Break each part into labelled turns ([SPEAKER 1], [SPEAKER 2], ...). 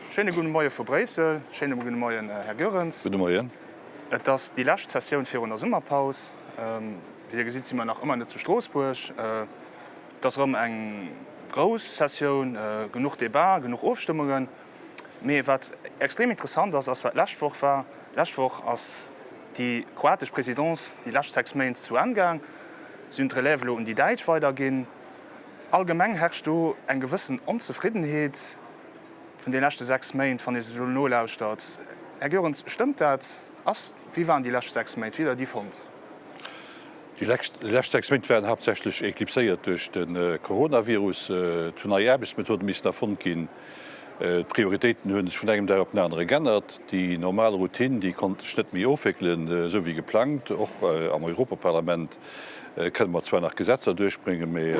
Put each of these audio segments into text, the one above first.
[SPEAKER 1] Schéine gudde Moie vu Bréissel. Schéine gudde Moien, Här Goerens.
[SPEAKER 2] Gudde Moien.
[SPEAKER 1] Et ass déi lescht Sessioun virun der Summerpaus. Wéi Dir gesitt, si mer nach ëmmer net zu Stroossbuerg. Et ass erëm eng grouss Sessioun, genuch Debat, genuch Ofstëmmungen. Mee wat extrem interessant ass, ass wat d'lescht Woch war. D'lescht Woch ass déi kroatesch Présidence déi lescht 6 Méint zu Enn gaang. Si hunn d'Relève elo un déi Däitsch weiderginn. Allgemeng herrscht do eng gewëssen Onzefriddenheet vun de leschte 6 Méint, wann ee se elo nolauschtert. Här Goerens, stëmmt dat? Ass, wéi waren déi lescht 6 Méint? Wéi hutt Der déi fonnt?
[SPEAKER 2] Déi lescht 6 Méint waren haaptsächlech eklipséiert duerch de Coronavirus. Et hunn nei Aarbechtsmethoden missen erfonnt ginn. D'Prioritéiten hu sech vun engem Dag op den anere g'ännert. Déi normal Routine, déi konnt sech net méi ofwéckelen, esou wéi geplangt. Och am Europaparlament kënne mer zwar nach Gesetzer duerchbréngen, mee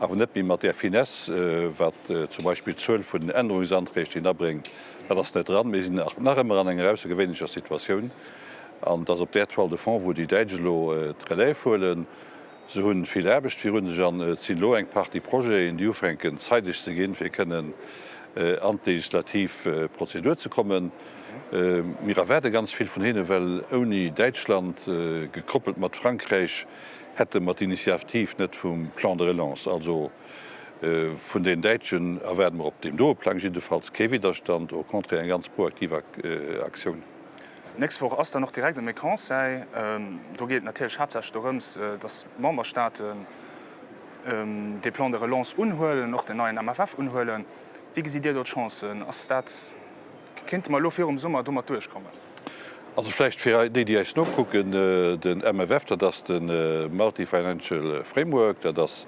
[SPEAKER 2] awer net méi mat där Finesse, wat zum Beispill d'Zuel vun den Ännerungsanträg, déi een abréngt, dat ass net dran. Mir sinn nach ëmmer an enger aussergewéinlecher Situatioun. An et ass op där Toile de fond, wou déi Däitsch elo d'Relève huelen. Se hu vill Aarbecht virun sech an et sinn elo eng Partie Projeten, déi ufänken zeideg ze ginn, fir kënnen an d'legislativ Prozedur ze kommen. Mir erwaarde ganz vill vun hinnen, well ouni Däitschland, gekoppelt mat Frankräich, hätte mer d'Initiativ net vum Plan de relance. Also vun den Däitschen erwaarde mer op deem doe Plang jiddefalls kee Widderstand, au contraire eng ganz proaktiv Aktioun.
[SPEAKER 1] D'nächst Woch ass dann och direkt erëm e Conseil. Do geet et natierlech haaptsächlech dorëms, datt d'Memberstaaten dee Plan de relance unhuelen, och den neien MFF unhuelen. Wéi gesitt Dir do d'Chancen? Ass dat, kéinte mer elo virum Summer domat duerchkommen?
[SPEAKER 2] Also vläicht fir déi, déi eis nokucken, Den MFF, dat ass de Multi-Financial Framework, dat ass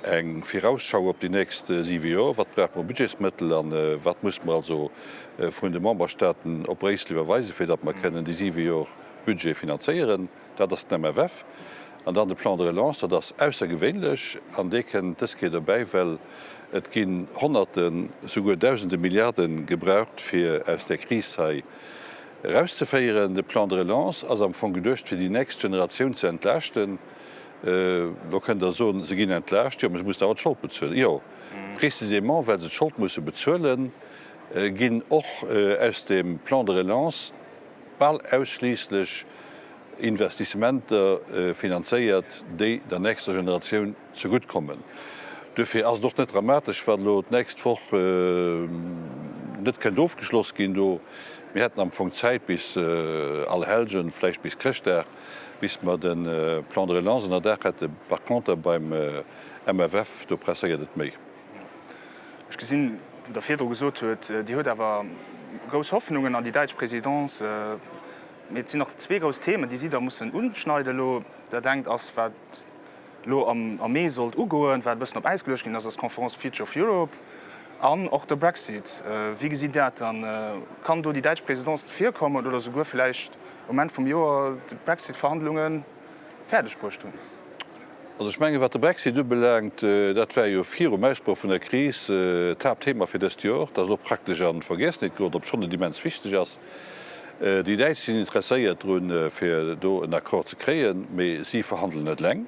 [SPEAKER 2] eng Virausschau op déi nächst siwe Joer. Wat brauche mer u Budgetsmëttel a wat musse mer also vun de Memberstaaten op Bréissel iwwerweisen, fir datt mer kënnen déi siwe Jor Budget finanzéieren. Dat ass den MFF. An dann de Plan de relance, dat ass aussergewéinlech an dee kënnt dës Kéier dobäi, well et ginn Honnerten, souguer Dausende Milliarde gebraucht, fir aus där Kris hei erauszeféieren. De Plan de relance ass am Fong geduecht, fir déi nächst Generatioun ze entlaaschten. Elo kënnt Der soen, se ginn entlaascht, jo, mä se mussen awer d'Schold bezuelen. Jo, précisément well se d'Schold musse bezuelen, ginn och aus dem Plan de relance bal ausschliisslech Investissementer finanzéiert, déi der nächster Generatioun zegutt kommen. Duerfir ass et och net dramatesch, wann elo d'nächst Woch net kënnt ofgeschloss ginn do. Mir hätten am Fong Zäit bis Allerhellgen, vläicht bis Chrëschtdag, bis mer de Plan de relance ënnerdaach hätten. Par conter beim MFF, do presséiert et méi.
[SPEAKER 1] Ech gesinn, wou Der virdru gesot huet, Dir huet awer grouss Hoffnungen an déi däitsch Présidence. Mee et sinn nach zwee grouss Themen, déi si da mussen uschneiden elo. Dat engt ass, wat elo am Mee sollt ugoen, wat e bëssen op Äis geluecht ginn ass, ass d'Conference Future of Europe an och de Brexit. Wéi gesitt Dir dat dann? Kann do déi däitsch Présidence virkommen oder souguer vläicht um Enn vum Joer d'Brexit-Verhandlunge fäerdeg bruecht hunn?
[SPEAKER 2] Also ech mengen, wat de Brexit ubelaangt, dat war jo virum Ausbroch vun der Kris d'Haaptthema fir dëst Jor. Dat ass och praktesch an d'Vergiessenheet geroden, obschonn et immens wichteg ass. Déi Däitsch sinn interesséiert drun, fir do en Accord ze kréien, mee si verhandelen net eleng.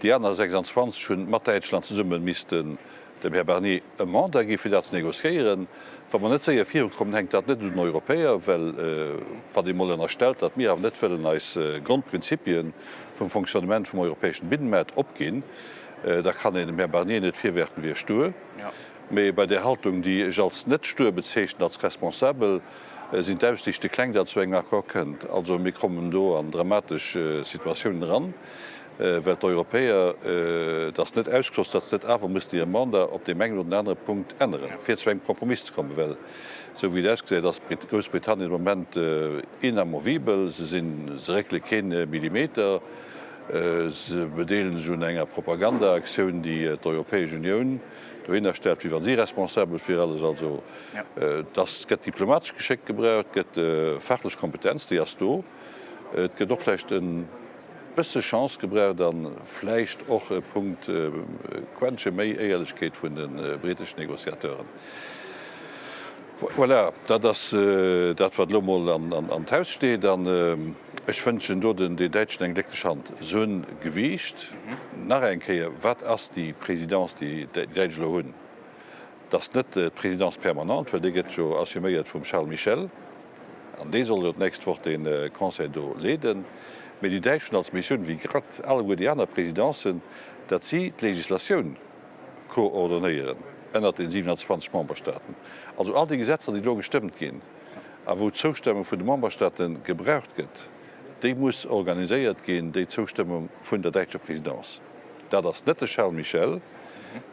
[SPEAKER 2] Déi aner 26 hunn mat Däitschland zesumme missten dem Här Barnier e Mandat gi fir dat ze négociéieren. Wa mer net séier virukommen, hänkt dat net un den Europäer, well wann ee mol ënnerstellt, datt mir awer net wëllen eis Grondprinzipie vum Fonctionnement vum europäeschen Binnenmaart opginn, da kann een dem Här Barnier net virwerfen, e wier stur. Mee bei där Haltung, déi ech als net stur bezeechnen, als responsabel, sinn d'Aussiichte kleng, datt et zu engem Accord kënnt. Also mir kommen do an dramatesch Situatiounen eran. Well d'Europäer, et ass net ausgeschloss, datt se net awer mussen hire Mandat op deem engen oder den anere Punkt änneren, fir zu engem Kompromiss ze kommen. Well esou wéi et ausgesäit, ass Groussbritannien de Moment inamovibel. Se sinn, se réckele kee Millimeter. Se bedeelen sech un enger Propagandaaktioun, déi d'Europäesch Unioun dohinner stellt, wéi wa si responsabel fir alles. Also et ass, et gëtt diplomatesch Geschéck gebraucht, et gëtt fachlech Kompetenz, déi ass do. Et gëtt och vläicht e bësse Chance gebraucht a vläicht och e Punkt Quäntche méi Éierlechkeet vun de briteschen Négociateuren. Voilà, dat ass dat, wat elo mol an d'Haus steet. An ech wënschen do den Däitschen eng glécklech Hand. Se hunn Gewiicht. Nach eng Kéier, Wat ass déi Présidence, déi déi Däitsch elo hunn? Et ass net d'Présidence permanente, well déi gëtt jo assuméiert vum Charles Michel, an dee soll jo d'nächst Woch dee Conseil do leeden. Mee déi Däitsch hunn als Missioun, wéi grad alleguer déi aner Présidencen, datt si d'Législatioun koordonéieren ënnert den 27 Memberstaaten. Also all déi Gesetzer, déi elo gestëmmt ginn a wou d'Zoustëmmung vun de Memberstaate gebraucht gëtt, déi muss organiséiert ginn, déi Zoustëmmung vun der däitscher Présidence. Dat ass net de Charles Michel,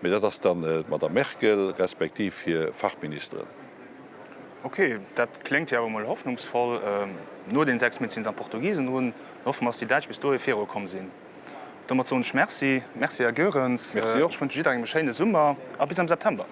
[SPEAKER 2] mee dat ass dann d'Madame Merkel respektiv hir Fachministeren.
[SPEAKER 1] Ok, dat kléngt jo awer emol hoffnungsvoll. No den 6 Méint sinn dann d'Portugisen drun. Da hoffe mer, dass déi Däitsch bis dohi virukomm sinn. Domat soen ech Merci. Merci, Här Goerens.
[SPEAKER 2] Merci och.
[SPEAKER 1] Ech wënsche jidderengem e schéine Summer a bis am September.